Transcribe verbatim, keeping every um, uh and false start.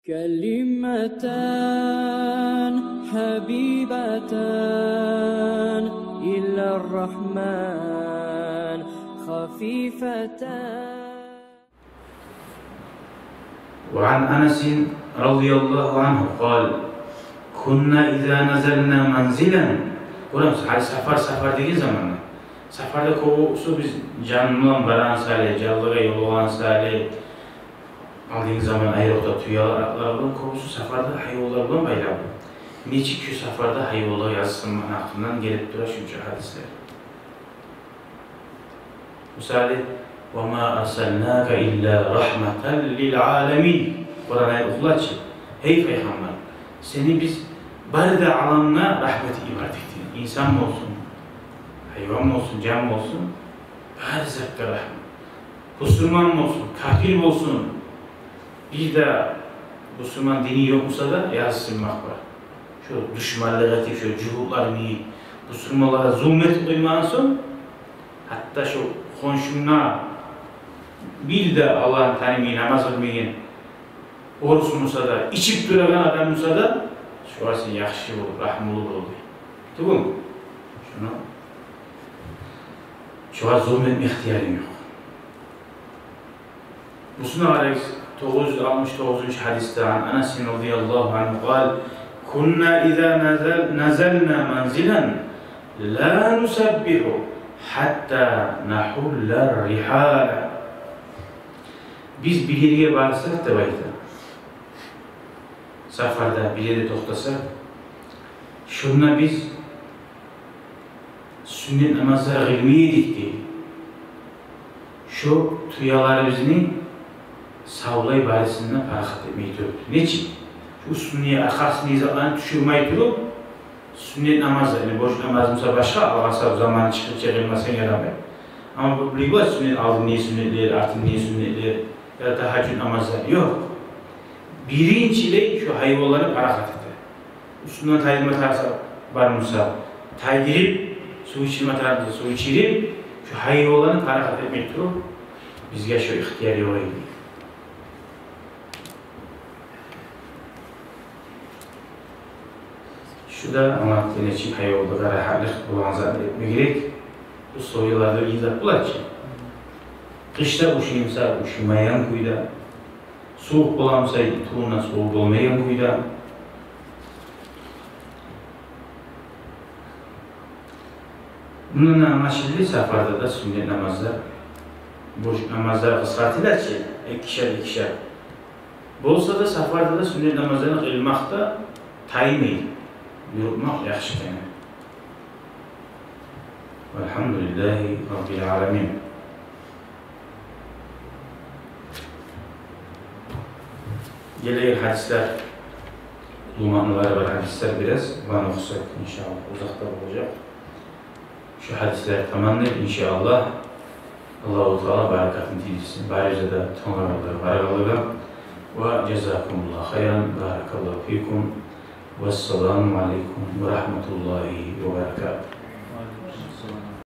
كلمتان حبيبتان إلى الرحمن خفيفتان. وعن أنس رضي الله عنه قال: كنا إذا نزلنا منزلا. Гёремисиз, гьали сапар, сапар деген заманда. Сапарда кёбюсю биз жан булан барагъан саялы, жаллыгъа ёллайгъан саялы, алдынгъы заман айрокъда тюелер, атлар булан, кёбюсю сапарда гьайванлар булан байлавлу. Нечик шу сапарда гьайванлар языкъсынмакъны гьакъындан гелип тура шунча гьадислер. Мисалы: وما أرسلناك إلا رحمة للعالمين. Къуран аят охула чы: «Гьей пайхаммар, сени биз бары да аламгъа рагьмат этип йибердик», — дей. Инсан болсун, гьайван болсун, жан болсун, бары затгъа рагьмат. Бусурман болсун, капир болсун, бир де бусурман дини ёкъ буса да, языкъсынмакъ бар. Шо душманлыкъ этип, шо жугьутлар йимик бусурманлагъа зулму этип къоймагъан сонг, гьатта шо хоншунга, бир де Аллагьны танымайгъан, намаз къылмайгъан орус буса да, ичип турагъан адам буса да, шогъар сен яхшы бол, рагьмулу бол дей. Тюгюлмю? Шону, шогъар зулму этме ихтиярынг ёкъ. Бусуна къарайыкъ, тогъуз юз алтмыш тогъузунчу гьадисде, عن أنس رضي الله عنه قال: كنا إذا نزل-، نزلنا منزلا لا نسبح حتى نحل الرحال. Биз бир ерге барсакъ, деп айта, сапарда бир ерде токътасакъ, шонда биз сюннет намазлар къылмай эдик дей, шо тюелерибизни савлай барысын да парахат этмей туруп. Нечик? Уьстюне, аркъасына изатланы тюшюрмей туруп, сюннет намазлар, яни борч намаз буса башгъа, алгъасап заманы чыкъгъынча къылмасанг ярамай. Амма бу, биле боласыз, сюннет, алдындагъы сюннетлер, артындагъы сюннетлер, яда тагьажжуд намазлар. Ёкъ. Биринчилей шо гьайванланы парахат эте. Уьстюнден тайдырма тарыкъ бар буса, тайдырып, сув ичирме тарыкъ буса, сув ичирип, шо гьайванланы парахат этмей туруп, бизге шо ихтияр ёкъ эди. Шу да англатды нечик гьайванлагъа рагьатлыкъ болагъан затны этме герек. Бу союларда бир зат бола чы. Къышда ушуймуса, ушумайгъан кюйде, сувукъ боламуса, тувунда сувукъ болмайгъан кюйде. Мундан англашылды, сапарда да сюннет намазлар, борч намазлар къысгъартыла чы, экишер-экишер. Болса да, сапарда да сюннет намазланы къылмакъ да таймай, юрютмек яхшы экени. والحمد لله رب العالمين. Гелеген гьадислер, уллу маъналары бар гьадислер бираз, буланы охусакъ, иншааллагь, узакъ да болажакъ. Шу гьадислер тамамлайыкъ, иншааллагь. Аллагьу Таала баракатын тийдирсин барыбызгъа да, тынглагъанлагъа, къарагъанлагъа. وجزاكم الله خيرا، بارك الله فيكم، والسلام عليكم ورحمة الله وبركاته.